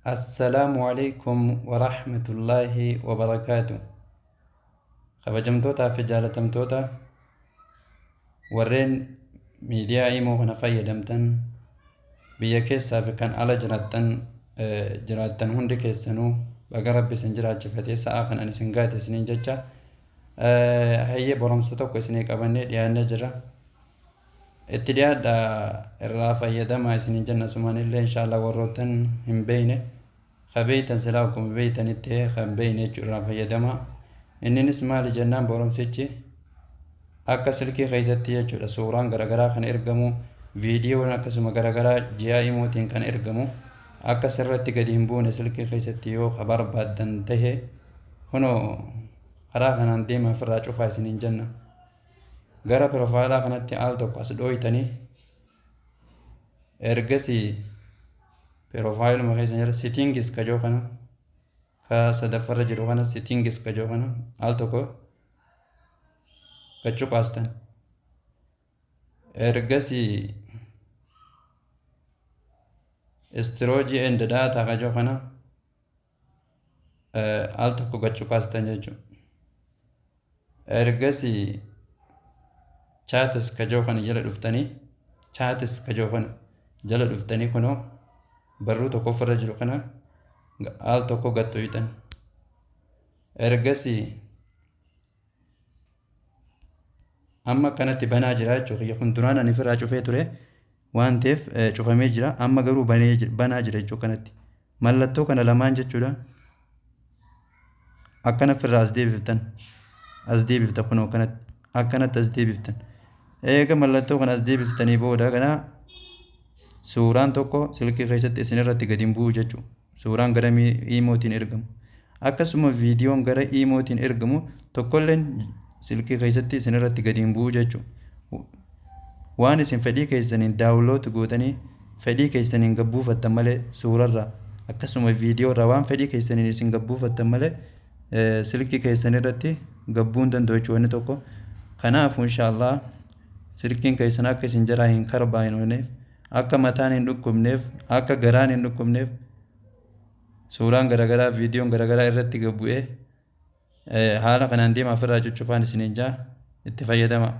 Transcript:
Assalaamu alaikum warahmatullaahi wabarakaatu. Kabajamtootaa fi jaalatamtoota warreen miidiyaa Imoo kana fayyadamtan, biyya keessaa fi kan ala jiraattan hundi keessanuu, baga Rabbi isin jiraachifatee sa'aa kan isin gaate isiniin jecha, hayyee, barumsa tokko isinii qabannee dhiyaannee jira. Itti dhiyaadha, irraa fayyadamaa isiniin jenna. Asumaanillee inshaallah warroottan hin beeyne, ka beeytan silaa akkuma beeytanitti, kan beeyne jechuu, irraa fayyadamaa. Inninis maali jennaan, barumsichi akka silkii keessatti jechuudha suuraan garagaraa kan ergamu, viidiyoon akkasuma garagaraa ji'a Imootiin kan ergamu akka sirratti gadi hin buune silkii keessatti yoo ka barbaaddan tahe, kunoo karaa kanaan deemaa, ofirraa cufaa isiniin jenna. Gara profile kanatti al tokko as dhooytanii, ergasii profileuma keessa jira settings kajoo kana, ka sadaffarra jiru kana, settings kajoo kana al tokko gachuu qaastan. Ergasii storage and data kajoo kana al tokko gachuu kaastan jechuudha. Ergasii chats kajoo kana jala dhuftanii, chats kajoo kana jala dhuftanii, kunoo barruu tokko ofirra jiru kana al tokko gattoytan. Ergasii amma akkanatti banaa jira jechuudha. Kun duraan ani ofirraa cufee ture waan ta'eef cufamee jira. Amma garuu banaa jira jechuudha kanatti. Mallattoo kana lamaan jechuudha. Akkana ofirraa as deebiftan. As deebifta, kunoo akkanatti. Akkanatti as deebiftan. Eega mallattoo kana as deebiftanii booda kana suuraan tokko silkii keessatti isin irratti gadi hin bu'u jechuudha. Suuraan gara Imootiin ergamu. Akkasuma viidiyoon gara Imootiin ergamu tokkolleen silkii keessatti isin irratti gadi hin bu'u jechuudha. Waan isin fedhii keessaniin download gootanii, fedhii keessaniin gabbuufattan malee, suurarraa akkasuma viidiyoorraa waan fedhii keessaniin isin gabbuufattan malee silkii keessan irratti gabbuu hin danda'u jechuudha wanni tokko. Kanaafuu inshaallah silkiin keessan akka isin jalaa hin karbaa'inooneef, akka mataan hin dhukkubneef, akka garaan hin dhukkubneef, suuraan garaagaraa, viidiyoon garaagaraa irratti gabbu'ee, haala kanaan deemaa, ofirraa cuccufaan isiniin jaa, itti fayyadama.